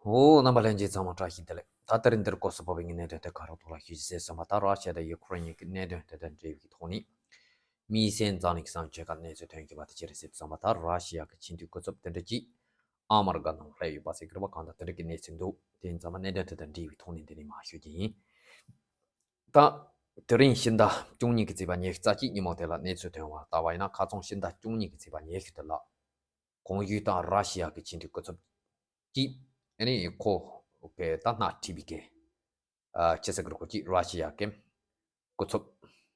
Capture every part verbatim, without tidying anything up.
ཨོ། རྣམ་པ་ལྷན་རྒྱས་ཚང་མ་བཀྲ་ཤིས་བདེ་ལེགས། ད་ལྟ་རིང་འདིར་སྐོར་སུ་བབས་པའི་གནད་དོན་དེ་ག་རོ་ཐོག་ལ་ཞུ་རྒྱུ་བྱས་སོང་བ། ད་ར་ཤི་ཡ་དང་ཡུ་ཁུ་རེན་གཉིས་ཀྱི་གནད་དོན་དེ་དང་འབྲེལ་བའི་ཐོག་ནས། དམིགས་བསལ་འཛམ་གླིང་གི་བསམ་སྤྱོད་ཁག་གནས་ཚུལ་ཐོན་གྱི་བ་དེ་ཅི་རེད་ཟེར་སོང་བ། ད་ར་ཤི་ཡ་གི་ཆེས་མཐོའི་སྐུ་ཚབ་དེ་འདྲ་ཅིག་ཨ་མ་རི་ཀ་ནང་སླེབས་ཡོད་པ་ཟེར་གི་རེད་བ། གང་ལྟར་དེ་འདྲ་གི་གནས་ཚུལ་འདུག་དེ་ཡིན་ཙང་མ་གནད་དོན་དེ་དང་འབྲེལ་བའི་ཐོག་ནས་འདི་ནས་མར་ཞུ་རྒྱུ་ཡིན། ད་དེ་རིང་ཕྱི་ཟླ་བཅུ་གཉིས་ཀྱི་ཚེས་པ་ཉི་ཤུ་རྩ་གཅིག་ཉིན་མོ་དེ་ལ་གནས་ཚུལ་ཐོན་བ་ལྟ་བ་ཡིན་ན། ཁ་སང་ཕྱི་ཟླ་བཅུ་གཉིས་ཀྱི་ཚེས་པ་ཉི་ཤུ་དེ་ལ་གོང་ཞུས་ལྟར་ར་ཤི་ཡ་གི་ཆེས་མཐོའི་སྐུ་ཚབ་ཀྱིས་ཨ་ནི་ཁོ་གི་ད་སྣེ་ཁྲིད་པའི་གི་ཨ་ཅི་ཟེར་གི་རེད། ཁོ་ཅིག་ར་ཤི་ཡ་གི་སྐུ་ཚབ་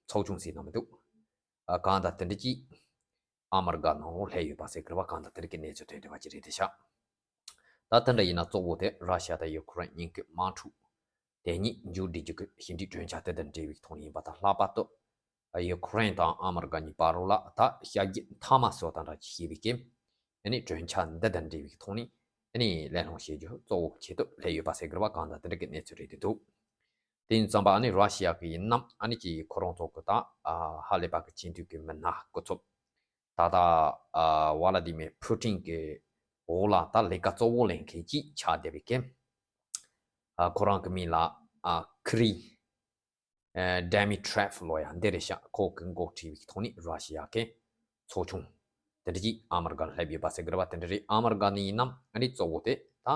ཚོགས་ཆུང་ཟེར་ན་མི་འདུག་ཨ་གང་ལྟར་དེ་འདྲ་ཅིག་ཨ་མ་རི་ཀ་ནང་ལོགས་སླེབས་ཡོད་པ་ཟེར་གི་རེད་བ། གང་ལྟར་དེ་འདྲ་གི་གནས་ཚུལ་ཐོན་བསྡད་པ་ཅིག་རེད་དེ་ཤག་ད་དེ་འདྲ་ཡིན་ན་གཙོ་བོ་དེ་ར་ཤི་ཡ་དང་ཡུ་ཁུ་རེན་གཉིས་ཀྱི་དམག་འཁྲུག་དེ་ཉིད་མཇུག་སྒྲིལ་རྒྱུ་གི་ཞི་འགྲིག་གྲོས་འཆར་དེ་དང་འབྲེལ་བའི་ཐོག་ནས་ཡིན་པ་དང་། ལྷག་པར་དུ་ཡུ་ཁུ་རེན་དང་ཨ་མ་རི་ཀ་གཉིས་བར་ལ་ད་ཞབས་ཕྱི་མཐའ་མ་སོགས་དང་འདྲ་ཅིག་བྱས་པའི་གི་ཨ་ནི་གྲོས་འཆར་འདི་དང་འབྲེལ་བའི་ཐོག་ནས་ཨ་ནི་གླེང་སློང་བྱེད་རྒྱུ་གཙོ་བོ་ཆེད་དུ་སླེབས་ཡོད་པ་ཟེར་གི་རེད་བ། གང་ལྟར་དེ་འདྲ་གི་གནས་ཚུལ་རེད་དེ་འདུག་དེ་ཡིན་ཙང་མ་ཨ་ནི་ར་ཤི་ཡ་གི་ཡིན་ནམ། ཨ་ནི་ཅིག་ཁོ་རང་ཚོ་གི་ད་ཨ་ཧ་ལས་པ་གི་ཆེས་མཐོའི་གི་མི་སྣ་སྐུ་ཚབ་ད་ལྟ་ཨ་ཝ་ལ་དི་མིར་ཕུ་ཏིན་གི་འོག་ལ་ད་ལས་ཀ་གཙོ་བོ་ལེན་མཁན་ཅིག་ཆགས་བསྡད་པའི་གི་ཨ་ཁོ་རང་གི་མིང་ལ་ཨ་ཁི་རི་ཨ་ཌི་མི་ཏྲེབ་ལོ་ཡ་འདི་རེད་ཤག་ཁོ་གི་འགོ་ཁྲིད་པའི་ཐོག་ནས་ར་ཤི་ཡ་གི་ཚོགས་ཆུང་དེ་འདྲ་ཅིག་ཨ་མ་རི་ཀ་ནས་སླེབས་ཡོད་པ་ཟེར་གི་རེད་བ། དེ་འདྲ་རེད། ཨ་མ་རི་ཀ་ནས་ཡིན་ནམ། ཨ་ནི་གཙོ་བོ་དེ་ད་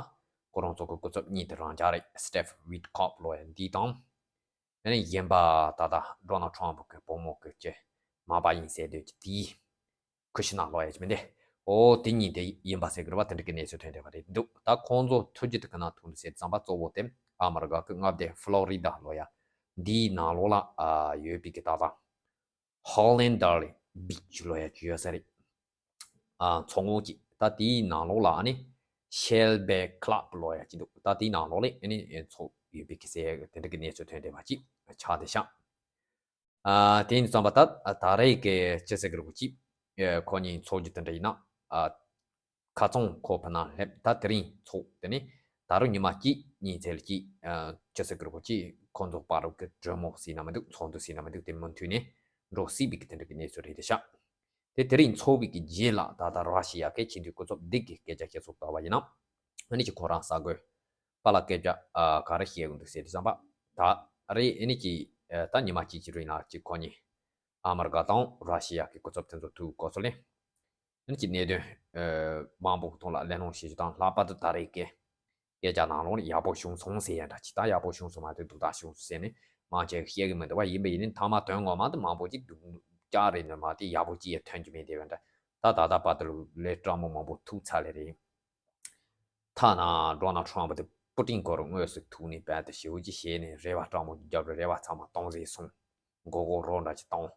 ཁོ་རང་ཚོ་གི་སྐུ་ཚབ་གཉིས་དེ་རང་ཅག་རེད། སི་ཊིབ་ཝིཊ་ཁོབ་ལོ་ཡ་འདི་དང་། ཨ་ནི་གཞན་པ་ད་ལྟ་ཌོ་ནལ་ཊམ་གི་བུ་མོ་གི་ཅི་མ་པ་ཡིན་ཟེར་འདོད་ཀྱི་དེའི་ཁུ་ཤི་ན་ལོ་ཡ་ཅི་མིན་ཏེ། ཨོ་དེ་གཉིས་དེ་ཡིན་པ་ཟེར་གི་རེད་བ། དེ་འདྲ་གི་གནས་ཚུལ་ཐོན་བསྡད་པ་རེད་འདུག་ད་ཁོང་ཚོ་ཐུག་རྒྱུ་དེ་ག་ན་ཐུག་འདུག་ཟེར་ཙམ་པ། གཙོ་བོ་དེ་ཨ་མ་རི་ཀ་གི་མངའ་སྡེ་ཕློ་རི་ཌ་ལོ་ཡ་འདིའི་ནང་ལོགས་ལ་ཨ་ཡོད་པའི་གི་ད་ལྟ་ཧོ་ལན་ཌར་ལི་བིཆ་ལོ་ཡ་ཅི་ཡོད་ས་རེད། ཨ་མཚོ་ངོས་ཀྱི་ད་དེའི་ནང་ལོགས་ལ་ཨ་ནི་ཤེལ་བྷེ་ཁི་ལབ་ལོ་ཡ་ཅི་འདུག་ད་དེའི་ནང་ལོགས་ལ་ཨ་ནི་ཚོགས་ཡོད་པའི་གི་ཟེར་དེ་འདྲ་གི་གནས་ཚུལ་ཐོན་བསྡད་པ་ཅིག་ཆགས་བསྡད་ཤག་ཨ་དེ་ཡིན་ཙང་པ་ད་ད་རེས་ཀྱི་ཅི་ཟེར་གི་རེད་གོ་ཅིག་ཨ་ཁོ་གཉིས་ཚོགས་རྒྱུ་དེ་འདྲ་ཡིན་ན། ཨ་ཁ་སང་ཁོ་ཕ་ནང་སླེབས། ད་དེ་རིང་ཚོགས། དེ་ནས་ད་རུང་ཉི་མ་གཅིག་གཉིས་ཚེ་ལ་གཅིག་ཨ་ཅི་ཟེར་གི་རེད་གོ་ཅིག་ཁོ་ཚོ་བར་གྱི་གྲོས་མོལ་ཟེར་ན་མི་འདུག་ཚོགས་འདུ་ཟེར་ན་མི་འདུག་དེ་མུ་མཐུད་ནས་འགྲོ་སྲིད་པའི་གི་དེ་འདྲ་གི་གནས་ཚུལ་རེད་དེ་ཤག་དེ་དེ་རིང་ཚོགས་པའི་གི་རྗེས་ལ་ད་ལྟ་ར་ཤི་ཡ་གི་ཆེས་མཐོའི་སྐུ་ཚབ་འདི་གི་སྐད་ཆ་བཤད་སོགས་ལྟ་བ་ཡིན་ན། ཨ་ནི་ཅིག་ཁོ་རང་ས་གོས་པ་ལ་སྐད་ཆ་ཨ་ག་རེ་བཤད་གི་འདུག་ཟེར་དུས་ཙམ་པ། ད་རེས་ཨ་ནི་ཅིག་ཨ་ད་ཉི་མ་གཅིག་གི་རིང་ལ་ཅིག་ཁོ་གཉིས་ཨ་མ་རི་ཀ་དང་ར་ཤི་ཡ་གི་སྐུ་ཚབ་དེ་ཚོ་ཐུག་གོ་སོང་ལེ། ཨ་ནི་ཅིག་གནད་དོན་ཨ་མང་པོ་གི་ཐོག་ལ་གླེང་སློང་བྱེད་རྒྱུ་དང་། ལྷག་པར་དུ་ད་རེས་ཀྱི་སྐད་ཆ་ནང་ལོགས་ནས་ཡག་པོ་བྱུང་སོང་ཟེར་ཡ་འདྲ་ཅིག་ད་ཡག་པོ་བྱུང་སོང་མ་གཏོགས་སྡུག་ཐག་བྱུང་སོང་ཟེར་ནས་མང་ཆེ་བ་བཤད་གི་མི་འདུག་བ། ཡིན་པ་ཡིན་ནའི་མཐའ་མ་དོན་ངོ་མ་དེ་མང་པོ་ཅིག་སྡུག་ཅག་རེད་འདུག་མ་གཏོགས་ཡག་པོ་ཅིག་ཡང་ཐོན་གྱི་མེད་དེ་བས་འདྲ། ད་ད་ལྟ་བར་དུ་ལས་སྤྲང་མོ་མང་པོ་ཐུག་ཚར་ལེ་རེད། ཐ་ན་ཌོ་ནལ་ཊམ་དེ་པུ་ཏིན་སྐོར་དངོས་སུ་ཐུག་ནས་རྦད་དེ་ཞེ་པོ་ཅིག་བཤད་ནས་རེ་བ་སྤྲང་མོ་རྒྱབ་རེ་བ་ཚང་མ་སྟོང་ཟད་སོང་། མགོ་སྐོར་རོ་འདྲ་ཅིག་བཏང་།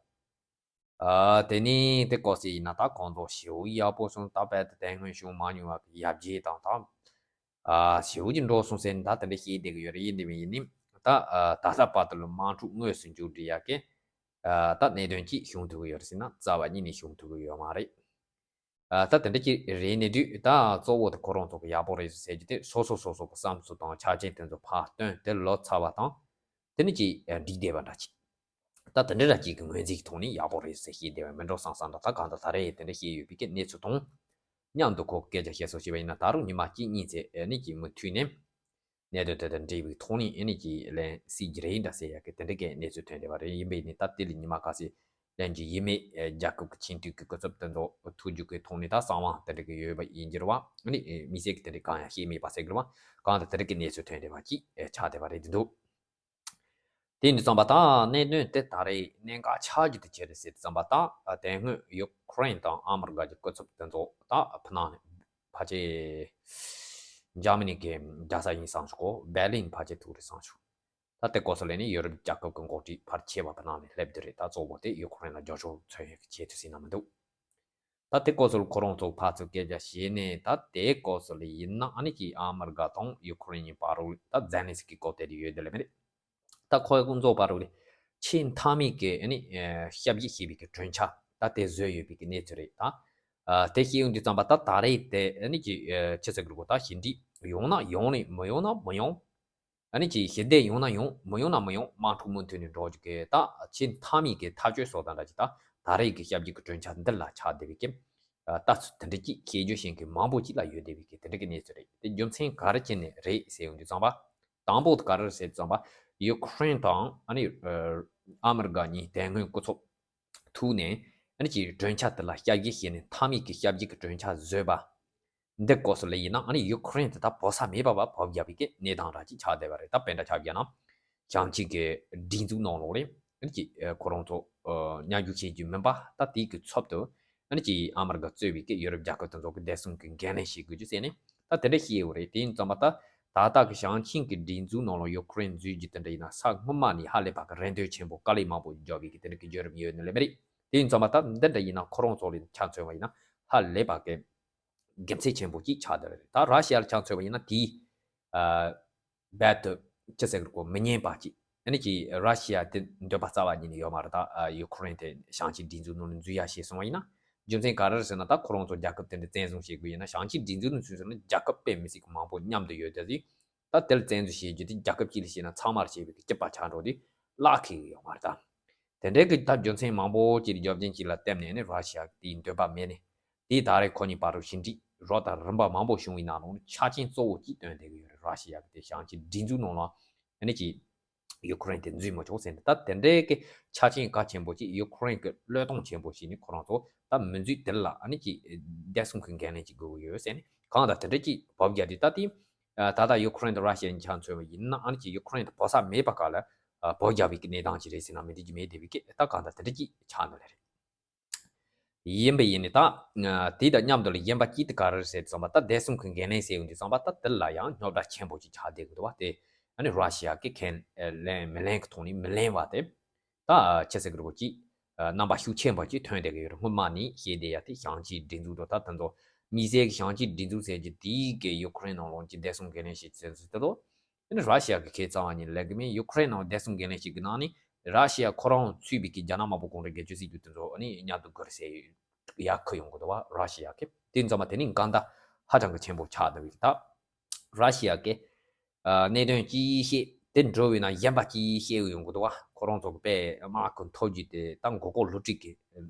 ཨ་དེ་ནས་དེ་སྐོར་ཟེར་ཡིན་ན། ད་ཁོང་ཚོ་ཞེ་པོ་ཡག་པོ་སོང་། ད་རྦད་དེ་དེ་སྔོན་བྱུང་མ་མྱོང་བ་གི་ཡར་རྒྱས་དང་། ད་ཨ་ཞེ་པོ་ཅིག་འགྲོ་སོང་ཟེར་ནས་ད་དེ་འདྲ་བཤད་བསྡད་གི་ཡོད་རེད། ཡིན་དེ་མིན་ཡིན་ནི་ད་ཨ་ད་ལྟ་བར་དུ་ལ་དམག་འཁྲུག་དངོས་སུ་མཇུག་སྒྲིལ་ཡག་གི་ཨ་ད་གནད་དོན་ཅིག་བྱུང་ཐུབ་གི་ཡོད་རེད་ཟེར་ན་རྩ་བ་ཉིད་ནས་བྱུང་ཐུབ་གི་ཡོད་མ་རེད། ཨ་ད་དེ་འདྲ་ཅིག་རེད་ནས་དུས་ད་གཙོ་བོ་དེ་ཁོ་རང་ཚོ་གི་ཡག་པོ་རེད་ཟེར་རྒྱུ་དེ་སོ་སོ་སོ་སོ་གི་བསམ་ཚུལ་དང་ཆ་རྐྱེན་དེ་ཚོ་ཕར་བཏོན་ཏེ་ལོ་ཚར་བ་དང་། དེ་ནས་ཅིག་འགྲིག་བསྡད་པ་འདྲ་ཅིག་ད་དེ་འདྲ་འདྲ་ཅིག་གི་ངོས་འཛིན་གྱི་ཐོག་ནས་ཡག་པོ་རེད་ཟེར་བཤད་བསྡད་པ་མིན་འགྲོ་བསམ་བསམ་འདྲ། ད་གང་ལྟར་ད་རེས་དེ་འདྲ་བཤད་ཡོད་པའི་གི་གནས་ཚུལ་དང་མཉམ་དུ་ཁོ་སྐད་ཆ་བཤད་སོགས་བྱས་པ་ཡིན་ན། ད་རུང་ཉི་མ་གཅིག་གཉིས་ཚེ་ཨ་ནི་ཅིག་མུ་མཐུད་ནས་གནད་དོན་དེ་དང་འབྲེལ་བའི་ཐོག་ནས་ཨ་ནི་ཅིག་གླེང་སྲིད་ཀྱི་རེད་འདྲ་ཟེར་ཡག་གི་དེ་འདྲ་གི་གནས་ཚུལ་ཐོན་བསྡད་པ་རེད། ཡིན་པས་ནི་ད་དེ་ལ་ཉི་མ་ཁ་ཤས་གླེང་རྒྱུ་ཡིན་མེད། རྒྱལ་ཁབ་ཀྱི་ཆེས་མཐོའི་གི་སྐུ་ཚབ་དེ་ཚོ་ཐུག་རྒྱུ་གི་ཐོག་ནས་ད་གསང་བ་དེ་འདྲ་གི་ཡོད་པ་ཡིན་གྱི་རེད་བ། ཨ་ནི་མི་སེར་གྱི་དེ་འདྲ་གང་ཡང་ཤེས་མེད་པ་ཟེར་གི་རེད་བ། གང་ལྟར་དེ་འདྲ་གི་གནས་ཚུལ་ཐོན་བསྡད་པ་ཅིག་ཆགས་བསྡད་པ་རེད་འདུག་དེ་ཡིན་དུས་ཙམ་པ་ད་གནད་དོན་དེ་ད་རེས་གནད་འགག་ཆགས་རྒྱུ་དེ་ཅི་རེད་ཟེར་དུས་ཙམ་པ། ད་དེ་སྔོན་ཡུ་ཁུ་རེན་དང་ཨ་མི་རི་ཀ་གི་སྐུ་ཚབ་དེ་ཚོ་ད་ཕ་ནང་ནས་ཕལ་ཆེར་འཇར་མ་ནི་གི་རྒྱལ་ས་ཡིན་བསམ་བྱུང་གོ། བྷེར་ལིན་ཕལ་ཆེར་ཐུག་རེད་བསམ་བྱུང་། ད་དེ་སྐོར་སུ་ལས་ནས་ཡུ་རོབ་རྒྱལ་ཁབ་ཀྱི་འགོ་ཁྲིད་ཕལ་ཆེ་བ་ཕ་ནང་ནས་སླེབས་རྒྱུ་རེད། ད་གཙོ་བོ་དེ་ཡུ་ཁུ་རེན་ལ་རྒྱབ་སྐྱོར་མཚོན་ཡག་གི་ཆེད་དུ་ཟེར་ན་མི་འདུག་ད་དེ་སྐོར་སུ་ཁོ་རང་ཚོ་ཕར་ཚུར་སྐད་ཆ་བཤད་ནས། ད་དེ་སྐོར་སུ་ལ་ཡིན་ན་ཨ་ནི་ཅིག་ཨ་མི་རི་ཀ་དང་ཡུ་ཁུ་རེན་གཉིས་བར་རུ་ད་ཛེ་ལན་སི་ཀི་སྐོར་དེ་དེ་ཡོད་དེ་ལ་མི་རེད། ད་ཁོ་ཡ་ཀུན་ཚོགས་བར་རུ་ལས་ཆེས་མཐའ་མའི་གི་ཨ་ནི་ཞབས་ཕྱི་བྱེད་པའི་གི་གྲོས་འཆར་ད་དེ་བཟོས་ཡོད་པའི་གི་གནས་ཚུལ་རེད། ད་དེ་བཤད་ཡོང་དུས་ཙམ་པ་ད་ད་རེས་དེ་ཨ་ནི་ཅིག་ཅི་ཟེར་དགོས་རེད་གོ། ད་ཞི་འགྲིག་ཡོང་ན་ཡོང་རེད། མི་ཡོང་ན་མི་ཡོང་། ཨ་ནི་ཅིག་ཞི་བདེ་ཡོང་ན་ཡོང་། མི་ཡོང་ན་མི་ཡོང་། དམག་འཁྲུག་མུ་མཐུད་ནས་འགྲོ་རྒྱུ་གི་ད་ཆེས་མཐའ་མའི་གི་ཐག་གཅོད་བཟོ་སྟངས་འདྲ་ཅིག་ད་ད་རེས་ཀྱི་ཞབས་ཕྱི་གི་གྲོས་འཆར་འདི་ལ་ཆགས་བསྡད་པའི་གི་ ལྟ་ཚུལ་དེ་འདྲ་ཅིག་བཤད་རྒྱུ་བཤད་མཁན་མང་པོ་ཅིག་ལ་ཡོད་བསྡད་པའི་གི་དེ་འདྲ་གི་གནས་ཚུལ་རེད། དེ་རྒྱུ་མཚན་ག་རེ་བྱས་ནས་རེད་ཟེར་ཡོང་དུས་ཙམ་པ། དང་པོ་དེ་ག་རེ་རེད་ཟེར་དུས་ཙམ་པ། ཡུ་ཁུ་རེན་དང་ཨ་ནི་ཨ་མི་རི་ཀ་གཉིས་དེ་སྔོན་སྐུ་ཚབ་ཐུག་ནས་ཨ་ནི་ཅིག་གྲོས་འཆར་དེ་ལ་ཞབས་ཕྱི་བྱས་ནས་མཐའ་མའི་གི་ཞབས་ཕྱི་གི་གྲོས་འཆར་བཟོས་པ། འདི་སྐོར་སོགས་ལ་ཡིན་ན་ཨ་ནི་ཡུ་ཁུ་རེན་དེ་ད་བོད་ས་མེད་པ་བ་བབས་བཞག་པའི་གི་གནས་སྟངས་ར་ཅིག་ཆགས་བསྡད་པ་རེད། ད་དཔེ་འདྲ་ཆ་བཞག་ན་ཞིང་ཆེན་གི་སྒྲིག་འཛུགས་ནང་ལོགས་ལས་ཨ་ནི་ཅིག་ཁོ་རང་ཚོ་མཉམ་ཞུགས་བྱེད་རྒྱུ་མིན་པ། ད་དེའི་གི་ཚབ་ཏུ་ཨ་ནི་ཅིག་ཨ་མི་རི་ཀ་གཙོས་པའི་གི་ཡུ་རོབ་རྒྱལ་ཁབ་དེ་ཚོ་གི་བདེ་སྲུང་གི་འགན་ལེན་བྱེད་དགོས་རྒྱུ་ཟེར་ནས་ད་དེ་འདྲ་བཤད་ཡོད་རེད། དེ་ཡིན་ཙམ་པ་ད་ད་ལྟ་གི་ཞིང་ཆེན་གི་སྒྲིག་འཛུགས་ནང་ལོགས་ཡུ་ཁུ་རེན་འཛུལ་རྒྱུ་དེ་འདྲ་ཡིན་ན་ས་སྔོན་མ་ནས་ཧ་ལས་པ་གི་རེ་འདོད་ཆེན་པོ་དཀའ་ལས་མང་པོ་རྒྱག་པའི་གི་དེ་འདྲ་གི་བརྒྱུད་རིམ་ཡོད་ནི་ལས་མ་རེད། དེ་ཡིན་ཙམ་པ་ད་འདི་འདྲ་ཡིན་ན་ཁོ་རང་ཚོ་ལ་ཆ་མཚོན་པ་ཡིན་ན་ཧ་ལས་པ་གི་དགེ་མཚན་ཆེན་པོ་ཅིག་ཆགས་བསྡད་རེད། ད་ར་ཤི་ཡ་ལ་ཆ་མཚོན་པ་ཡིན་ན་དེའི་ཨ་རྦད་དེ་ཅི་ཟེར་དགོས་མི་ཉན་པ་ཅིག་ཨ་ནི་ཅིག་ར་ཤི་ཡ་དེ་འདོད་པ་རྩ་བ་ཉིད་ནས་ཡོད་མ་རེད། ད་ཨ་ཡུ་ཁུ་རེན་དེ་ཞིང་ཆེན་སྒྲིག་འཛུགས་ནང་ལ་འཛུལ་ཡ་བྱས་སོང་བ་ཡིན་ན་རྒྱུ་མཚན་ག་རེ་རེད་ཟེར་ན། ད་ཁོ་རང་ཚོ་རྒྱལ་ཁབ་དེ་འདྲ་བཙན་བཟུང་བྱེད་དགོས་ཡིན་ན་ཞིང་ཆེན་སྒྲིག་འཛུགས་ནང་འཛུལ་སོང་ན་རྒྱལ་ཁབ་དཔེ་མི་སྲིད་ཀྱི་མང་པོ་མཉམ་དུ་ཡོད་དེ་ཟིག་ད་དེ་ལ་བཙན་འཛུལ་བྱེད་རྒྱུ་དེ་རྒྱལ་ཁབ་གཅིག་ལ་བྱས་ན་ཚང་མར་བྱས་པའི་སྐྱིད་པ་ཆགས་འགྲོ་དུས་གླགས་ཁེལ་གི་ཡོད་མ་རེད། ད་དེ་འདྲའི་གི་ད་རྒྱུ་མཚན་མང་པོ་ཅིག་རྒྱབ་རྐྱེན་ཅིག་ལ་བརྟེན་ནས་ནི་ར་ཤི་ཡ་གི་དེའི་འདོད་པ་མེད་ནས་དེའི་ད་རེས་ཁོ་གཉིས་བར་དུ་ཞི་འགྲིག་རོགས་དང་རིམ་པ་མང་པོ་བྱུང་བའི་ནང་ལོགས་ནས་ཆ་རྐྱེན་གཙོ་བོ་གཅིག་བཏོན་བསྡད་གི་ཡོད་རེད། ར་ཤི་ཡ་གི་དེ་ཞིང་ཆེན་སྒྲིག་འཛུགས་ནང་ལ་ཨ་ནི་ཅིག་ཡུ་ཁུ་རེན་དེ་འཛུལ་མི་ཆོག་ཟེར་ནས། ད་དེ་འདྲའི་གི་ཆ་རྐྱེན་གལ་ཆེན་པོ་ཅིག་ཡུ་ཁུ་རེན་གི་བློས་གཏོང་ཆེན་པོ་ཞིག་ནི་ཁོ་རང་ཚོ་ད་མི་འཛུལ་དེ་ལ་ཨ་ནི་ཅིག་བདེ་སྲུང་གི་འགན་ལེན་ཅིག་དགོས་ཀྱི་ཡོད་ཟེར་ནས་གང་ལྟར་དེ་འདྲ་ཅིག་བབས་རྒྱག་དུས་ད་དེ་ད་ལྟ་ཡུ་ཁུ་རེན་དང་ར་ཤི་ཡ་གཉིས་ཆ་མཚོན་པ་ཡིན་ན་ཨ་ནི་ཅིག་ཡུ་ཁུ་རེན་དེ་བོད་ས་མེད་པ་ག་ལ་བབས་རྒྱག་པའི་གི་གནས་སྟངས་ཅིག་རེད་ཟེར་ན་མི་འགྲིག་རྒྱུ་མེད་བསྡད་པའི་གི་ད་གང་ལྟར་དེ་འདྲ་ཅིག་ཆགས་ནི་རེད། ཡིན་པ་ཡིན་ནི་ད། དེ་དང་མཉམ་དུ་ལ་གཞན་པ་གཅིག་དེ་ག་རེ་རེད་ཟེར་དུས་ཙམ་པ་ད་བདེ་སྲུང་གི་འགན་ལེན་ཟེར་ཡོང་དུས་ཙམ་པ་ད་དེ་ལ་ཡང་རྙོག་དྲ་ཆེན་པོ་ཅིག་ཆགས་བསྡད་ཀྱི་འདུག་བ། དེ་ཨ་ནི་ར་ཤི་ཡ་གི་ཁས་ལེན་མི་ལེན་གི་ཐོག་ནས་མི་ལེན་བ་དེ་ད་ཆི་ཟེར་གི་རེད་གོ་ཅིག་རྣམ་པ་ཤུགས་ཆེན་པོ་ཅིག་ཐོན་བསྡད་ཀྱི་ཡོད་རེད། སྔོན་མ་ནས་བཤད་བསྡད་ཡ་དེ་ཞིང་ཆེན་སྒྲིག་འཛུགས་དང་ད་དེ་ཚོ་དམིགས་བསལ་གྱི་ཞིང་ཆེན་སྒྲིག་འཛུགས་ཟེར་གྱི་དེའི་གི་ཡུ་ཁུ་རེན་ནང་ལོགས་ཀྱི་བདེ་སྲུང་འགན་ལེན་བྱེད་ཚུལ་དེ་ཚོ། དེ་ནི་ར་ཤི་ཡ་གི་ཁས་གཙང་བ་ཉིད་ལས་ཀྱི་མིན། ཡུ་ཁུ་རེན་ནང་བདེ་སྲུང་འགན་ལེན་ཞིག་གི་ནང་ནས་ར་ཤི་ཡ་ཁོ་རང་ཚུད་པའི་གི་རྒྱ་ནག་དམར་པོ་གུང་ཁྲན་སྒེར་གཅོད་སྲིད་གཞུང་དེ་ཚོ་ནི་མཉམ་དུ་སྒུར་ཟེར་ཡ་ཁུ་ཡོང་གི་འདུག་བ། ར་ཤི་ཡ་གི་དེ་ཚང་མ་དེ་ནི་འགལ་ཟླ་ཧ་ཅང་གི་ཆེན་པོ་ཆགས་འདུག་བ། ད་ར་ཤི་ཡ་གི་གནད་དོན་ཅིག་བཤད་དེ་འགྲོ་བའི་ནང་གཞན་པ་ཅིག་བཤད་ཡོང་གི་འདུག་བ། ཁོ་རང་ཚོ་གི་དཔེ་དམག་གི་མཐོ་རྒྱུ་དེ་ད་མགོ་སྐོར་ལོ་ཊ་རི་གི་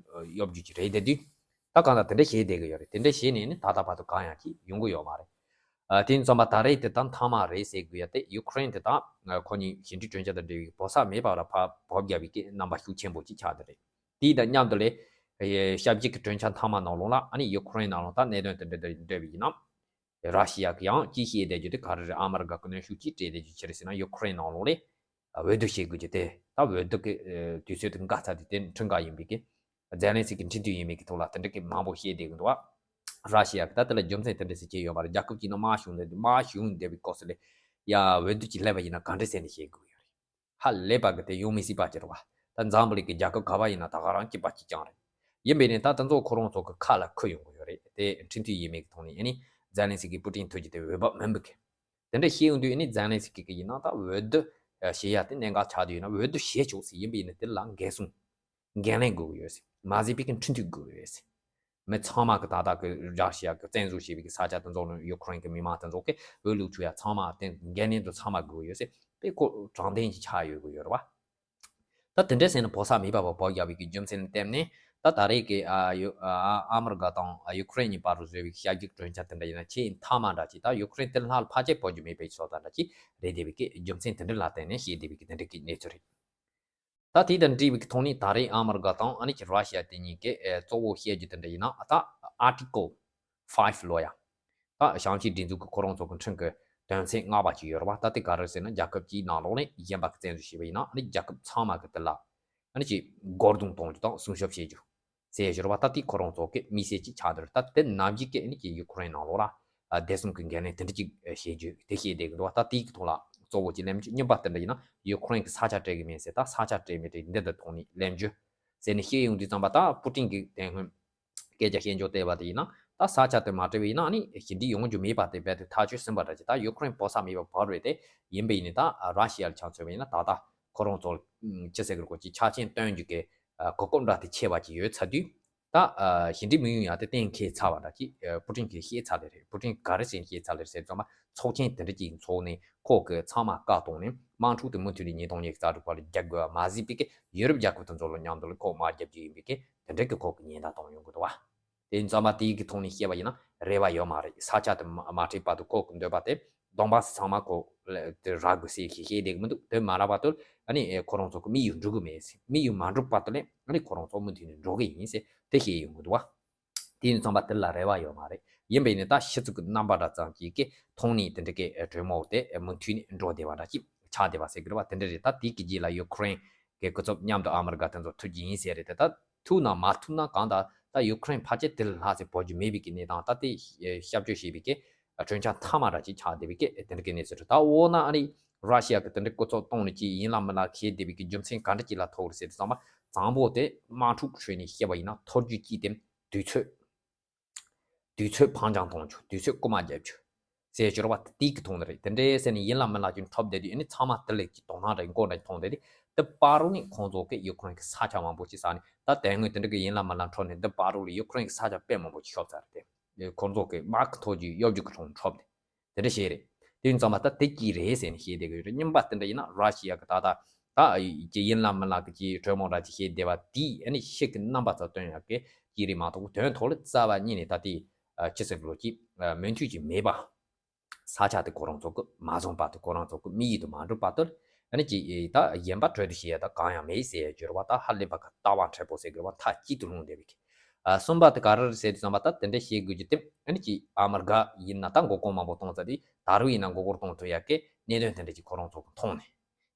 གཡོ་སྒྱུ་ཅིག་རེད་བསྡད་དུས། ད་གང་ལྟར་དེ་འདྲ་བྱས་བསྡད་ཀྱི་ཡོད་རེད། དེ་འདྲ་བྱས་ནས་ནི་ད་ལྟ་བར་དུ་གང་ཡང་ཅིག་ཡོང་གི་ཡོད་མ་རེད། ཨ་དེ་ཡིན་ཙང་མ་ད་རེས་དེ་ད་མཐའ་མ་རེད་ཟེར་དགོས་ཡ་དེ་ཡུ་ཁུ་རེན་དེ་ད་ཁོ་གཉིས་ཞི་འགྲིག་གྲོས་འཆར་དང་འབྲེལ་བའི་བོད་ས་མེད་པ་ལ་ཕར་བབས་རྒྱག་པའི་གི་རྣམ་པ་ཤུགས་ཆེན་པོ་ཅིག་ཆགས་བསྡད་རེད། དེ་དང་མཉམ་དུ་ལས་ཞབས་ཕྱི་གི་གྲོས་འཆར་མཐའ་མ་ནང་ལོགས་ལ་ཨ་ནི་ཡུ་ཁུ་རེན་ནང་ལོགས་ད་གནད་དོན་དེ་འདྲ་དང་འབྲེལ་བའི་ཡིན་ན། ར་ཤི་ཡ་གི་ཡང་ཅིག་བཤད་བསྡད་རྒྱུ་དེ་ག་རེ་རེད། ཨ་མི་རི་ཀ་གི་གནོན་ཤུགས་ཅིག་སྤྲད་བསྡད་རྒྱུ་ཅི་རེད་ཟེར་ན་ཡུ་ཁུ་རེན་ནང་ལོགས་ལས། འོས་བསྡུ་བྱེད་དགོས་ཀྱི་དེ་ད་འོས་བསྡུ་གི་དུས་ཚོད་དེ་འགག་ཚར་དུས་དེ་ཁྲིམས་འགལ་ཡིན་པའི་གི། ཛེ་ལན་སི་ཀི་ཁྲིམས་མཐུན་ཡིན་མིན་གྱི་ཐོག་ལ་དེ་འདྲ་གི་མང་པོ་བཤད་བསྡད་ཀྱི་འདུག་བ། ར་ཤི་ཡ་གི་ད་དེ་ལ་རྒྱུ་མཚན་དེ་འདྲ་ཟེར་གྱི་ཡོད་མ་རེད། རྒྱལ་ཁབ་ཅིག་ནང་དམག་ཞུགས་ནས་དམག་ཞུགས་བསྡད་པའི་སྐབས་སུ་ལས་ཡ་འོས་བསྡུ་ཅིག་སླེབས་པ་ཡིན་ན་ག་འདྲ་ཟེར་ནས་བཤད་དགོས་ཡོད་རེད། ཧ་ལས་པ་གི་དེ་ཡོང་མི་སྲིད་པ་ཅིག་རེད་བ། ད་འཛམ་བུ་གླིང་གི་རྒྱལ་ཁབ་ག་བ་ཡིན་ན་ད་ག་རང་སྐྱིད་པ་གཅིག་རྐྱང་རེད། ཡིན་པས་ནས་ད་དེ་ཚོ་ཁོ་རང་ཚོ་གི་ཁ་ལ་ཁུར་ཡོང་གི་ཡོད་རེད། དེ་ཁྲིམས་མཐུན་ཡིན་མིན་གྱི་ཐོག་ནས་ཨ་ནི་ཛེ་ལན་སི་ཀི་པུ་ཏིན་ཐུག་རྒྱུ་དེ་འོས་བབ་མིན་པ་གི། དེ་འདྲ་བཤད་ཡོང་དུས་ཨ་ནི་ཛེ་ལན་སི་ཀི་གི་ཡིན་ན་ད་འོས་བསྡུ་བྱེད་ཡ་དེ་གནད་འགག་ཆགས་བསྡད་ཡོད་ན་འོས་བསྡུ་བྱེད་ཆོག་ཟེར། ཡིན་པས་ནི་དེ་ལ་འགན་སྲུང་འགན་ལེན་དགོས་ཀྱི་ཡོད་ཟེར། མ་ཟད་པའི་གི་ཁྲིམས་མཐུན་དགོས་ཀྱི་ཡོད་ཟེར། མི་ཚང་མ་གི་ད་ལྟ་གི་ར་ཤི་ཡ་གི་བཙན་བཟུང་བྱས་པའི་གི་ས་ཆ་དེ་ཚོ་ནང་ཡུ་ཁུ་རེན་གི་མི་མང་དེ་ཚོ་གི་འོས་བླུག་ཆོག་ཡ་ཚང་མ་དེ་འགན་ལེན་དུ་ཚང་མ་དགོས་ཀྱི་ཡོད་ཟེར། དཔེ་ཁོ་དྲང་བདེན་ཅིག་ཆགས་ཡོད་དགོས་ཡོད་རེད་བ། ད་དེ་འདྲ་ཟེར་ནས་བོད་ས་མེད་པ་བ་བབས་རྒྱག་པའི་གི་རྒྱུ་མཚན་ལ་བརྟེན་ནས་ད་ད་རེས་ཀྱི་ཨ་ཡུ་ཨ་ཨ་མི་རི་ཀ་དང་ཡུ་ཁུ་རེན་གཉིས་བར་དུ་བཟོས་པའི་ཞབས་ཕྱི་གྲོས་འཆར་དེ་འདྲ་ཡིན་ན་ཆེས་མཐའ་མ་འདྲ་ཅིག་ད་ཡུ་ཁུ་རེན་དེ་ལྷག་ལ་ཕལ་ཆེར་བབས་རྒྱུ་མེད་པའི་ཕྱོགས་དང་འདྲ་ཅིག་རེད་བསྡད་པའི་གི་རྒྱུ་མཚན་དེ་འདྲ་ལ་བརྟེན་ནས་བཤད་བསྡད་པའི་གི་དེ་འདྲ་གི་གནས་ཚུལ་རེད། ད་དེ་དང་འབྲེལ་བའི་གི་ཐོག་ནས་ད་རེས་ཨ་མི་རི་ཀ་དང་ཨ་ནི་ཀྱི་ར་ཤི་ཡ་དེ་གཉིས་ཀྱི་ཨེ་གཙོ་བོ་བཤད་རྒྱུ་དེ་འདྲ་ཡིན་ན་ད་ཨར་ཊི་ཀལ་ཕའིབ་ལོ་ཡ། ད་ཞིང་ཆེན་སྒྲིག་འཛུགས་ཀྱི་ཁོ་རང་ཚོ་གི་ཁྲིམས་ཀྱི་དོན་ཚན་ལྔ་པ་ཅིག་ཡོད་རེད་བ། ད་དེ་ག་རེ་ཟེར་ན་རྒྱལ་ཁབ་ཅིག་ནང་ལོགས་ནས་གཞན་པ་གི་བཙན་འཛུལ་བྱས་པ་ཡིན་ན་ཨ་ནི་རྒྱལ་ཁབ་ཚང་མ་གི་དེ་ལ་ཨ་ནི་ཅིག་རྒོལ་རྡུང་གཏོང་རྒྱུ་དང་སྲུང་སྐྱོབ་བྱེད་རྒྱུ་ཟེར་ཡོད་རེད་བ། ད་དེ་ཁོ་རང་ཚོ་གི་དམིགས་བསལ་ཅིག་ཆགས་བསྡད་རེད། ད་དེ་ནམ་རྒྱུན་གི་ཨ་ནི་ཅིག་ཡུ་ཁུ་རེན་ནང་ལོགས་ལ་བདེ་སྲུང་གི་འགན་ལེན་དེ་འདྲ་ཅིག་བྱེད་རྒྱུ་དེ་བཤད་བསྡད་ཀྱི་འདུག་བ། ད་དེའི་ཐོག་ལ་གཙོ་བོ་ཅིག་གླེང་རྒྱུ་གཉིས་པ་དེ་འདྲ་ཡིན་ན་ཡུ་ཁུ་རེན་གི་ས་ཆ་སྤྲད་གི་མེད་ཟེར། ད་ས་ཆ་སྤྲད་མི་སྤྲད་འདི་འདི་ཐོག་ནས་གླེང་རྒྱུ་ཟེར་ནས་བཤད་ཡོང་དུས་ཙམ་པ། ད་པུ་ཏིན་གི་དེ་སྔོན་སྐད་ཆ་བཤད་འཇོག་བལྟས་པ་དེ་ཡིན་ན་ད་ས་ཆ་དེ་མ་སྤྲད་པ་ཡིན་ན་ཨ་ནི་ཞི་འགྲིག་ཡོང་རྒྱུ་མེད་པ་དེ་རྦད་དེ་ཐག་ཆོད་ཟིན་པ་འདྲ་ཅིག་ད་ཡུ་ཁུ་རེན་བོད་ས་མེད་པ་བབས་རེད་དེ། ཡིན་པ་ཡིན་ནི་ད་ར་ཤི་ཡ་ལ་ཆ་མཚོན་པ་ཡིན་ན་ད་ལྟ་ཁོ་རང་ཚོ་ཅི་ཟེར་གི་རེད་གོ་ཅིག་ཆ་རྐྱེན་སྟོན་རྒྱུ་གི་གོ་སྐབས་འདྲ་དེ་ཆེ་བ་ཅིག་ཡོད་ཚར་དུས། ད་ཞི་འགྲིག་མི་ཡོང་ཡ་དེ་གཏན་འཁེལ་ཚར་བ་འདྲ་ཅིག་པུ་ཏིན་གྱིས་བཤད་ཚར་ལེ་རེད། པུ་ཏིན་ག་རེ་ཟེར་བཤད་ཚར་ལེ་རེད་ཟེར་ཙམ་པ་ཚོགས་ཆེན་དེ་འདྲ་ཅིག་འཚོགས་ནས་ཁོ་གི་ཚང་མ་བཀའ་གཏོང་ནས་དམག་འཁྲུག་དེ་མུ་མཐུད་ནས་ཉིས་སྟོང་ཉི་ཤུ་རྩ་དྲུག་བར་ལ་རྒྱག་དགོས་པ་མ་ཟད་པའི་གི་ཡུ་རོབ་རྒྱལ་ཁབ་དེ་ཚོ་ལ་མཉམ་དུ་ལ་ཁོ་དམག་རྒྱག་རྒྱུ་ཡིན་པའི་གི་དེ་འདྲ་གི་ཁོ་གི་ཉེན་བརྡ་གཏོང་ཡོང་གི་འདུག་བ། དེ་ཡིན་ཙང་མ་དེའི་གི་ཐོག་ནས་བཤད་པ་ཡིན་ན་རེ་བ་ཡོད་མ་རེད། ས་ཆ་དེ་མ་མ་སྤྲད་བར་དུ་ཁོ་གི་འདོད་པ་དེ་གདོང་པ་ཚང་མ་ཁོ་དེ་རག་དགོས་ཟེར་ཞིག་བཤད་བསྡད་གི་མི་འདུག་དེ་མ་རག་བར་དུ་ཨ་ནི་ཁོ་རང་ཚོ་གི་དམིགས་ཡུལ་འགྲུབ་གི་མེད་ཟེར། དམིགས་ཡུལ་མ་འགྲུབ་བར་དུ་ལས་ཨ་ནི་ཁོ་རང་ཚོ་མུ་མཐུད་ནས་འགྲོ་གི་ཡིན་ཟེར་དེ་བཤད་ཡོང་གི་འདུག་བ། དེ་ཡིན་ཙང་མ་དེ་ལ་རེ་བ་ཡོད་མ་རེད། ཡིན་པས་ནི་ད་ཤི་ཚུགས་ཀྱི་རྣམ་པ་འདྲ་ཙམ་ཅིག་གི་མཐོང་ནས་དེ་འདྲ་གི་གྲོས་མོལ་དེ་མུ་མཐུད་ནས་འགྲོ་བསྡད་པ་འདྲ་ཅིག་ཆགས་བསྡད་པ་ཟེར་གི་རེད་བ། དེ་འདྲ་རེད། ད་དེའི་གི་རྗེས་ལ་ཡུ་ཁུ་རེན་གི་སྐུ་ཚབ་མཉམ་དུ་ཨ་མི་རི་ཀ་དེ་ཚོ་ཐུག་རྒྱུ་ཡིན་ཟེར་རེད་དེ། ད་ཐུག་ན་མ་ཐུག་ན་གང་ལྟར་ད་ཡུ་ཁུ་རེན་ཕལ་ཆེར་དེ་ལྷག་ཟེར་བོད་རྒྱུ་མེད་པའི་གི་གནས་སྟངས། ད་དེ་ཤ་བཅོས་བྱས་པའི་གི་གྲོན་ཆ་མཐའ་མ་འདྲ་ཅིག་ཆགས་བསྡད་པའི་གི་དེ་འདྲ་གི་གནས་ཚུལ་རེད། ད་འོ་ན་ཨ་ནི་ར་ཤི་ཡ་གི་དེ་འདྲ་སྐུ་ཚབ་གཏོང་ནས་ཅིག་ཡིན་ལ་མིན་ལ་བྱས་བསྡད་པའི་གི་རྒྱུ་མཚན་ག་འདྲ་ཅིག་ལ་ཐུག་རེད་ཟེར་དུས་ཙམ་པ། དང་པོ་དེ་དམག་འཁྲུག་ཁྲོད་ནས་བཤད་པ་ཡིན་ན་ཐོ་རྒྱུག་གཅིག་དེ་དུས་ཚོད། དུས་ཚོད་ཕངས་ཀྱང་གཏོང་ཆོག་དུས་ཚོད་རྐུ་མ་རྒྱབ་ཆོག་ཟེར་གྱི་རེད་བ། དེའི་གི་ཐོག་ནས་རེད། དེ་འདྲའི་ཟེར་ནས་ཡིན་ལ་མིན་ལ་ཅིག་འཁྲབ་བསྡད་དུས་ཨ་ནི་ཚང་མ་དེ་ལ་ཅིག་དོ་སྣང་འདྲ་མགོ་འདྲ་མཐོང་བསྡད་དུས། དེ་བར་དུ་ནི་ཁོང་ཚོ་གིས་ཡུ་ཁུ་རེན་གི་ས་ཆ་མང་པོ་ཅིག་ཟ་ནས། ད་དེ་སྔོན་དེ་འདྲ་གི་ཡིན་ལ་མིན་ལ་འཁྲབ་ནས་འདི་བར་དུ་ལ་ཡུ་ཁུ་རེན་གི་ས་ཆ་དཔེ་མང་པོ་ཅིག་ཤོར་ཚར་རེད་དེ། ཁོང་ཚོ་གིས་དམག་གི་ཐོ་རྒྱུག་གཡོ་སྒྱུ་གི་ཐོག་འཁྲབ་དེ། དེ་འདྲ་བཤད་རེད། དེ་ཡིན་ཙང་མ་ད་དེ་གཅིག་རེད་ཟེར་ནས་བཤད་བསྡད་གི་ཡོད་རེད། གཉིས་པ་དེ་འདྲ་ཡིན་ན་ར་ཤི་ཡ་གི་ད་ལྟ་ད་ཀྱི་ཡིན་ལ་མིན་ལ་གི་ཅིག་གྲོས་མོལ་འདྲ་ཅིག་བཤད་བསྡད་པ་དེས་ཨ་ནི་ཤི་གི་རྣམ་པ་ཙམ་སྟོན་ཡག་གི་ཅིག་རེད་མ་གཏོགས། དོན་ཐོག་ལ་རྩ་བ་ཉིད་ནས་ད་དེ་ཅི་ཟེར་ལོ་ཅིག་མོས་མཐུན་ཅིག་མེད་པ། ས་ཆ་དེ་ཁོ་རང་ཚོ་གི་མ་བཟུང་བར་དུ། ཁོ་རང་ཚོ་གི་དམིགས་ཡུལ་དུ་མ་འགྲུབ་བར་དུ་ཨ་ནི་ཅིག་ད་གཞན་པ་གྲོས་དུ་བྱེད་ཡ་ད་གང་ཡང་མེད་ཟེར་ཡ་གྱུར་བ། ད་ཧ་ལས་པ་གི་ལྟ་བ་མཁྲེགས་པོ་ཟེར་དགོས་བ། མཐའ་གཅིག་ཏུ་ལྷུང་བསྡད་པའི་གི། ཨ་གསུམ་པ་དེ་ག་རེ་རེད་ཟེར་དུས་ཙམ་པ། ད་དེ་འདྲ་བཤད་དགོས་རྒྱུ་དེ་ཨ་ནི་ཅིག་ཨ་མི་རི་ཀ་ཡིན་ན་ད་མགོ་སྐོར་མང་པོ་གཏོང་ཚར་དུས། ད་རུང་ཡིན་ན་མགོ་སྐོར་གཏོང་ཐུབ་ཡ་གི་གནད་དོན་དེ་འདྲ་ཅིག་ཁོ་རང་ཚོ་གི་མཐོང་ནས།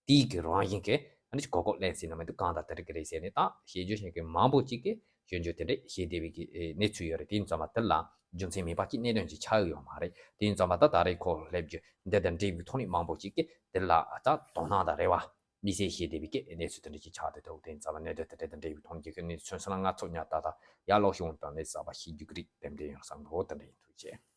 དེའི་གི་རང་བཞིན་གྱིས་ཨ་ནི་ཅིག་གོ་སྐབས་ལེན་སྲིད་ན་མི་འདུག་གང་ལྟར་དེ་འདྲ་གི་རེད་ཟེར་ནས། ད་བཤད་རྒྱུ་ཞིག་གི་མང་པོ་ཅིག་གིས་སྐྱོན་བརྗོད་དེ་འདྲ་བཤད་བསྡད་པའི་གི་གནས་ཚུལ་ཡོད་རེད། དེ་ཡིན་ཙང་མ་དེ་ལ་རྒྱུ་མཚན་མེད་པ་ཅིག་གནད་དོན་ཅིག་ཆགས་ཡོད་མ་རེད། དེ་ཡིན་ཙང་མ་ད་ད་རེས་ཁོ་སླེབས་རྒྱུ་འདི་དང་འབྲེལ་བའི་ཐོག་ནས་མང་པོ་ཅིག་གིས་དེ་ལ་ད་དོ་སྣང་དང་རེ་བ་དམིགས་བསལ་བྱས་བསྡད་པའི་གི་གནས་ཚུལ་དེ་འདྲ་ཅིག་ཆགས་བསྡད་འདུག་དེ་ཡིན་ཙང་མ་གནད་དོན་དེ་འདྲ་དང་འབྲེལ་བའི་ཐོག་ནས་ཀྱི་གནས་ཚུལ་སོང་ན། ང་ཚོ་ཉག་ཏག་ཏག་ཡར་ལོག་ཤོག་དང་ལས་གསར་པ་ཤེས་རྒྱུ་གི་རིགས་དེ་འདྲ་ཡོང་བསམ་འདུག་དེ་འདྲ་ཡིན། ཐུགས་རྗེ་ཆེ།